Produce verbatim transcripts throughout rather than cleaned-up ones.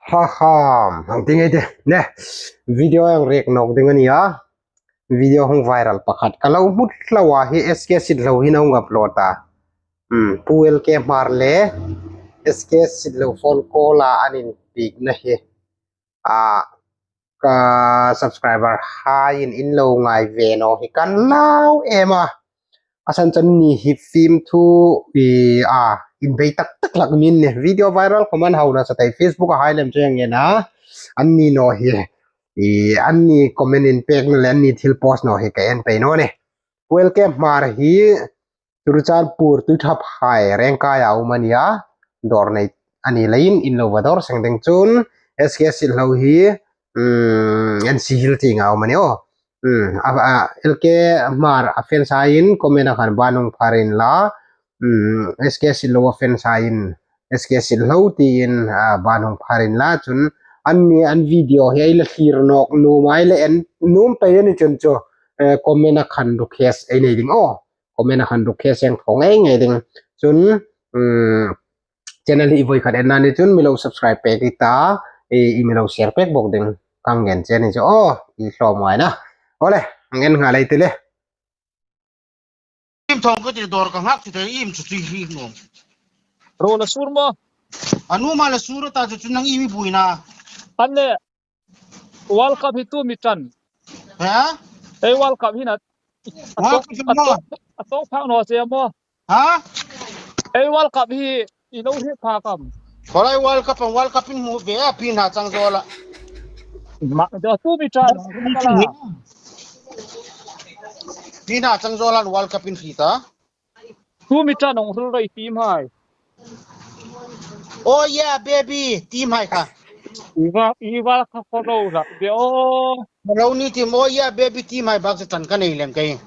Ha ha, hang ti ngei de. Ne, video hang rek nawk ding a nih a. Video hung viral pakhat ka lo hmu tlat a, hi S K Sitlo hin a hung upload a. Hmm, Pu L K Hmar le S K Sitlo phone call-a an inpiekna hi. A, ka subscriber haiin in lo ngai ve naw hi kan lau em a. A san chu anni hi fimthu i, a, inbei tak tak hlak mi an nih. Video viral khawm an hau nasa ta, Facebook-a hai lem chu hang en a. Anni naw hi, i, anni comment inpekna le anni thil post naw hi ka en pei naw ni. Pu L K Hmar hi Churachandpur Tuithaphai Rengkai-a um a nih a. Dawr nei a ni leiin in lo va dawr seng ding chun S K Sitlo hi, mm, N C Hills tienga um a nih aw. Hmm, a, a, L K Hmar a fans haiin comment-a khan ban hung phar inla, hmm, S K Sitlo a fans haiin, S K Sitlo tiin, a, ban hung phar inla chun, anni an video hi ei la thlir nawk nuom, ei la en nuom pei a ni chun chu, eh, comment-a khan request ei nei ding aw. Comment-a khan request ei thaw ngei ngei ding. Chun, hmm, channel hi i voi khat enna ni chun mi lo subscribe pek i ta, i, i mi lo share pek bawk ding ka ngen che a ni chu aw, i hlawm ngai naw. Aw le, hang en nghal ei ti le. Im thong ka ti dawr ka nghak ti te im chu ti hi nuom. Ro la sur maw? A nuom a la sur ta chu nang im i buoina. An le World Cup hi tu mi ṭan. Ha? Ei World Cup hi na. World Cup hi maw? A to phak naw che maw? Ha? Ei World Cup hi i lo hriet phak am? Kholai World Cup, World Cup in hmu ve a, pi hna chang zawl a. Ma, do tu mi ṭan. Pi hna chang zawl an World Cup in hriet a. Tu mi ṭan hung hril ro i team hai. Oh yeah, baby, team hai kha. I va, i va kha kho lo ra de o. Lo ni team, oh yeah, baby, team hai bak se tan ka nei lem kei.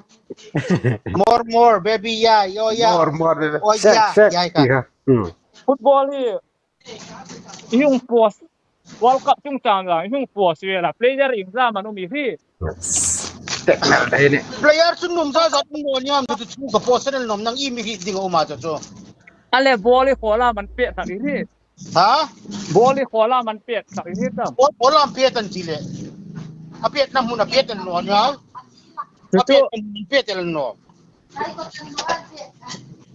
More, more, baby, yeah, oh yeah. More, more, baby. Oh yeah, yeah, ka. Hmm. Football hi i hung post, World Cup chungchang la i hung post vela, player iengzam an um i hriet. Tek nal dai ni. Player chu nuom zat zat um naw ni am chu chu ka post nal nuom nang i mi hriet ding a um a chu chu. A le ball i khawl a man pet tak i hriet. Ha? Ball i khawl a man pet tak i hriet am? Ball, ball a pet an ti le. A petna hmun a pet an naw ni a. Chu chu. A pet an pet an naw.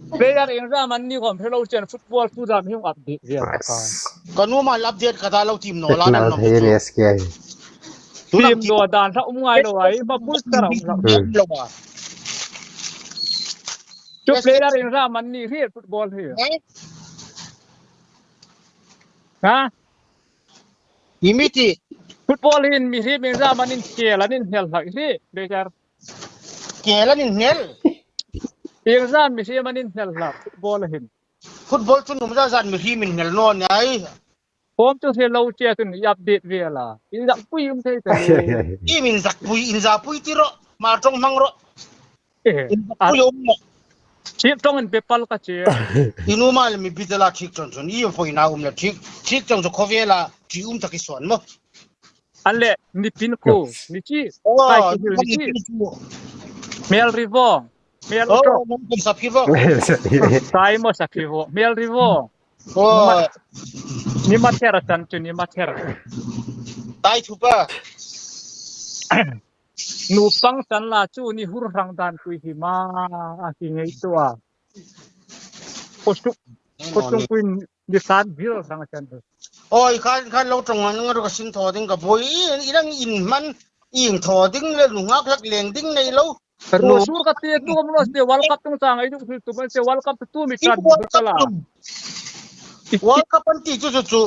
Player iengzam an ni khom hre lo chen football thu dam hi hung update zel ta ka. Ka nuom a update ka ta lo team naw la nan naw. He ni S K. Team naw dan tha um ngai lo ai, ma booster um lo. Hmm. Lo a. Chu player iengzam an ni hriet football hi. Eh? Ha? I mi ti. Football hin mihriem iengzam an inkhel, an inhnel hlak hriet, player. Khel an inhnel. Iengzam mihriem an inhnel hlak football hin. Football chu nuom zat zat mihriem inhnel naw ni ai. Form chu hre lo che chun i update vela. I zakpui um thei ta. I min zakpui, in zakpui ti ro, ma ṭawng hmang ro. Eh, in zakpui um naw. Thik ṭawng in pe pal ka che. I nuom a le mi bi te la thik ṭawng chun. I foina um le thik, thik ṭawng chu khawvela, thi um tak i sawn maw. An le, ni pin ko, ni chi. Oh, kai ki ni ni chi. Pin ko. Mel ri vong. Mel ri vong. Oh, ṭawng. Nang kum sap hi vong. Sai maw sap hi vong. Mel ri vong. Oh. Ni ma, ni ma thera chan chu ni ma thera. Tai thu pa. Nu pang chan la chu ni hur rang dan kui hi ma a ki ngei tua. Ko suk, ko suk kuin ni san bil rang chan. Oi, khan, khan lo ṭawng ngan ngar ka sin thaw ding ka buoi. I, i dang in man, in thaw ding le nungak lak leng ding nei lo. Ro sur ka ti tu ka mun se World Cup tung chang ai duk tu ma se World Cup tu mi ṭan World Cup ta la. World Cup an ti chu chu chu.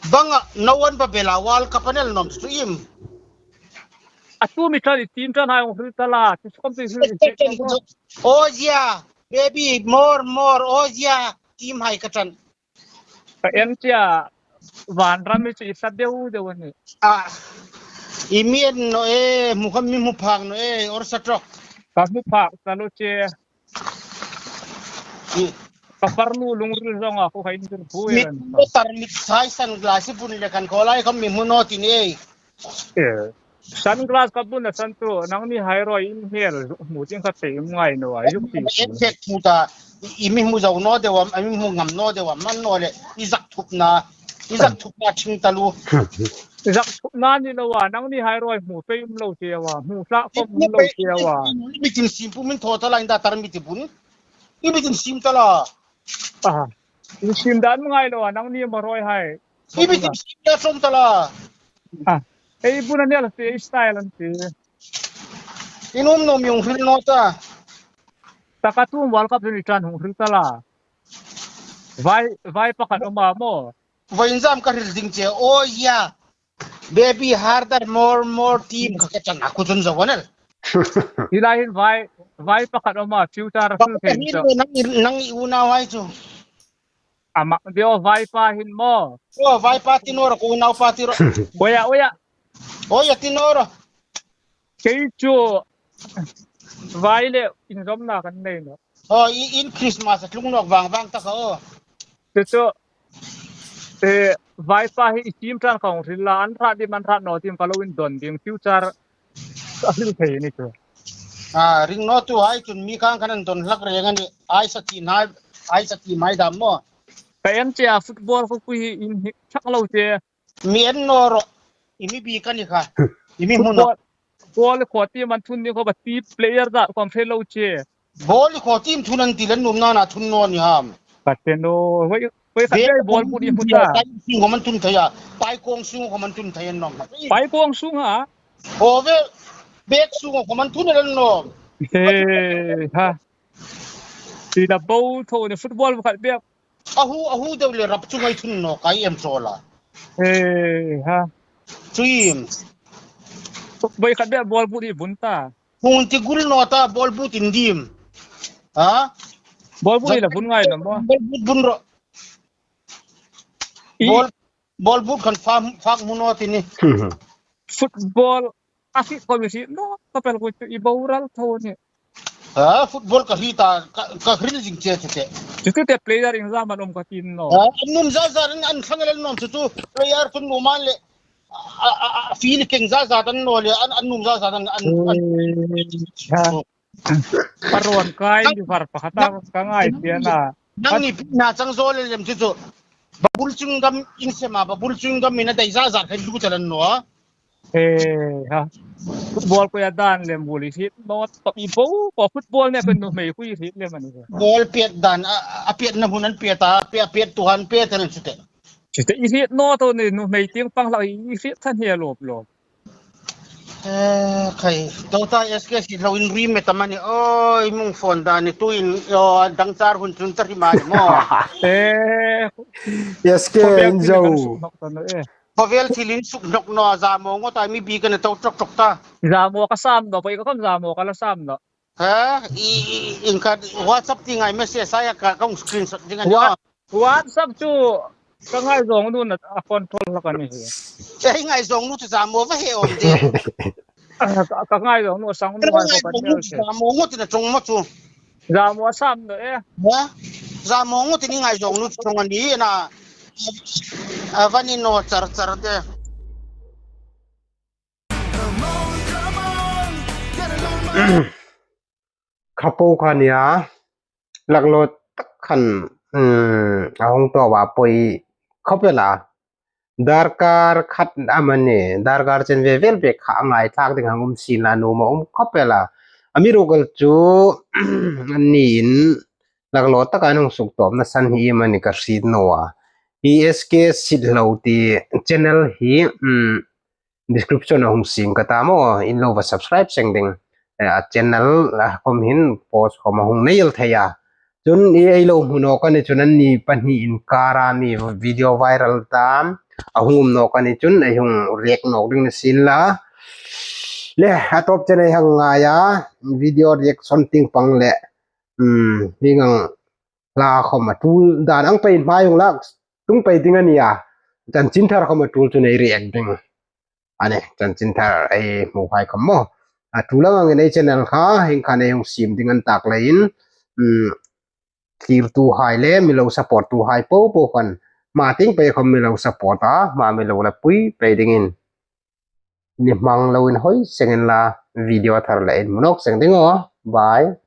Banga no one ba bela World Cup an el nom chu im. A tu mi ṭan i team ṭan hai hung hril ta la. Chu kom ti hril. Oh yeah, baby, more, more. Oh yeah, team hai ka ṭan. Ka en tia, van ram mi chu i sa deu deu a ni. Ah, i mi en naw e, hmu kham mi hmu phak naw e, or sa ṭawk. Ka hmu phak ta lo che. I. Ka par lu lungril zonga ko kha in dur bu mi e. Mo tar mi sai sunglass i bun le kan ko lai kham mi hmu naw ti ni e. Eh, sunglass ka bun a san tu, nangni hai ro in hel, hmu ding ka ti ngai naw a, zuk ti. En thek thu ta, i mi hmu zo naw deu am, i mi hmu ngam naw deu am, man naw le, i zak thup na. I zak thupna thing taluo. I zak thupna ni lo a, nangni hai ruoi hmu pei um lo che a, hmu hlak khom um lo che a. I mitin sim pum in thaw ta la, inda tar mi ti bun. I mitin sim ta la. A, in sim dan ngai lo a, nangni ma ruoi hai. I mitin sim da som ta la. A, ei bun a ni la ti, ei style an ti. In um no mi hung hril naw ta. Taka tu World Cup ni tan hung hril ta la. Vai, vai pakhat um a maw. Vawiin zam ka hril ding che. Oh yeah. Baby harder, more, more team ka ka chang a ku chun zo nel. Hi lai hin vai, vai pakhat um a, future hril thei chu. Nang, nang i unau hai chu. Ama, dio vai pa hin maw. Oh, vai pa ti naw ro, ko unau pa ti ro. Oya, oya. Oya ti naw ro. Kei chu vai le inzawmna kan nei nawh. Oh, i, in Christmas a tlung nawk vang vang ta kha, oh. Chu chu, eh, vaipa hi i team tan ka hung hril la, an hrat dim, an hrat naw dim ka lo indon ding, future a hril thei ni chu. A, ring naw tu hai chun mi khang khan an don hlak reng a nih. Ai sa ti nai, ai sa ti mai dam maw. Ka en che a, football kha ku hi in hi thak lo che. Mi en naw ro. I mi bik a ni kha. I mi hmu naw. Football, ball khaw team an thun ni kha ba ti player zat khom hre lo che. Ball khaw team thun an ti le nuom nana thun naw ni ham. Ka ti naw. Hoi, hoi khat bek ball bu ni hmu ta. Pai kong sung khom an thun thei a. Pai kong sung khom an thun thei an nawm. Pai kong sung ha? Aw ve, bek sung khom an thun an nawm. He, ha. Ti da bo tho ni football khat bek. A hu, a hu deu le rap chu ngai thun naw kai em chawl a. He, ha. Chu im. Boi khat bek ball bu ni bun ta. Hung ti gul naw ta, ball bu tin dim. Ha? Ball bu ni la bun ngai naw maw. Ball bu bun ro. I ball, ball bu khan fak, fak hmu naw ti ni. Football a hriet khom i hriet naw, ka pel ku chu i boral tho ni. Ha, football ka hriet a, ka, ka hril zing che chu te. Chu chu te player iengzam an um ka ti naw. Ha, an nuom zat zat an, an thlang el an nawm chu chu player chu nuom an le, a, a, a, field keng zat zat an naw le, an, an nuom zat zat an, an, an. Ha. Ka rawn kai ni var pakhat a ka ngai tia na. Nangni na chang zo le lem chu chu. Babul chung gam in sema, babul chung gam in a dai zat zat khan lu ta lan naw. He, ha. Football ko ya dan lem bul i hriet naw ta i bo, ko football ne ko nuhmei ko i hriet lem a ni. Ball pet dan, a, a petna hun an pet a, pe, a pettu han pet an chu te. Chu te i hriet naw tho ni nuhmei tieng pang hlak i hriet than hi a lop lop. Eh, khai, Doctor S K Sitlho in ri met am a ni. Oi, mung phone dan ni tuin, o, dang char hun chun ta ri ma ni maw. Eh. S K in zo. Khawvel thil in suk nawk naw, Zamo ngo ta mi bi ka na to tok tok ta. Zamo ka sam naw, poi ka khom Zamo ka la sam naw. Ha? I, i, in ka WhatsApp ti ngai message a ka, ka hung screenshot ding a ni. Wa-, WhatsApp chu ka ngaizawng nu na a control hlak a ni hi. Ei ngaizawng nu chu Zamo va he awm de. Ka, ka ngaizawng nu sang nu hai ko ka tel se. Zamo ngu ti na chong ma chu. Zamo a sam naw e. Ha? Zamo ngu ti ni ngaizawng nu chong a ni na. A va ni naw char char de. Kha po kha nia, laklawt tak khan, um, a hung tawp a poi khawp el a. Darkar khat am a ni, darkar chen ve vel bek kha a ngaithlak ding hang um sin la nuom a um khawp el a. Amiruokchu, anni in laklawt taka an hung suk tawpna san hi iem a ni ka hriet naw a. Hi S K Sitlho ti channel hi, um, description a hung siem ka ta maw, in lo va subscribe seng ding. Eh, a channel a khom hin post khom a hung nei el thei a. Chun i ei lo hmu nawk a ni chun anni pahni inkara mi video viral ta a hung um nawk a ni chun ei hung react nawk ding ni sin la. Le, a tawp chen ei hang ngai a, video reaction tieng pang le, um, hi ngang hla khom a tul dan ang pei hmai hung lak tung pei ding a ni a. Chanchin thar khom a tul chun ei react ding. A ni, chanchin thar ei hmu hai khom maw. A tul ang angin ei channel kha, hieng khan ei hung siem ding an tak leiin, um, thlirtu hai le mi lo support tu hai po po khan, hma tieng pei khom mi lo support a, hma mi lo la pui pei dingin. Ni hmang loin hoi seng inla, video thar le inhmu nawk seng ding aw. Bye.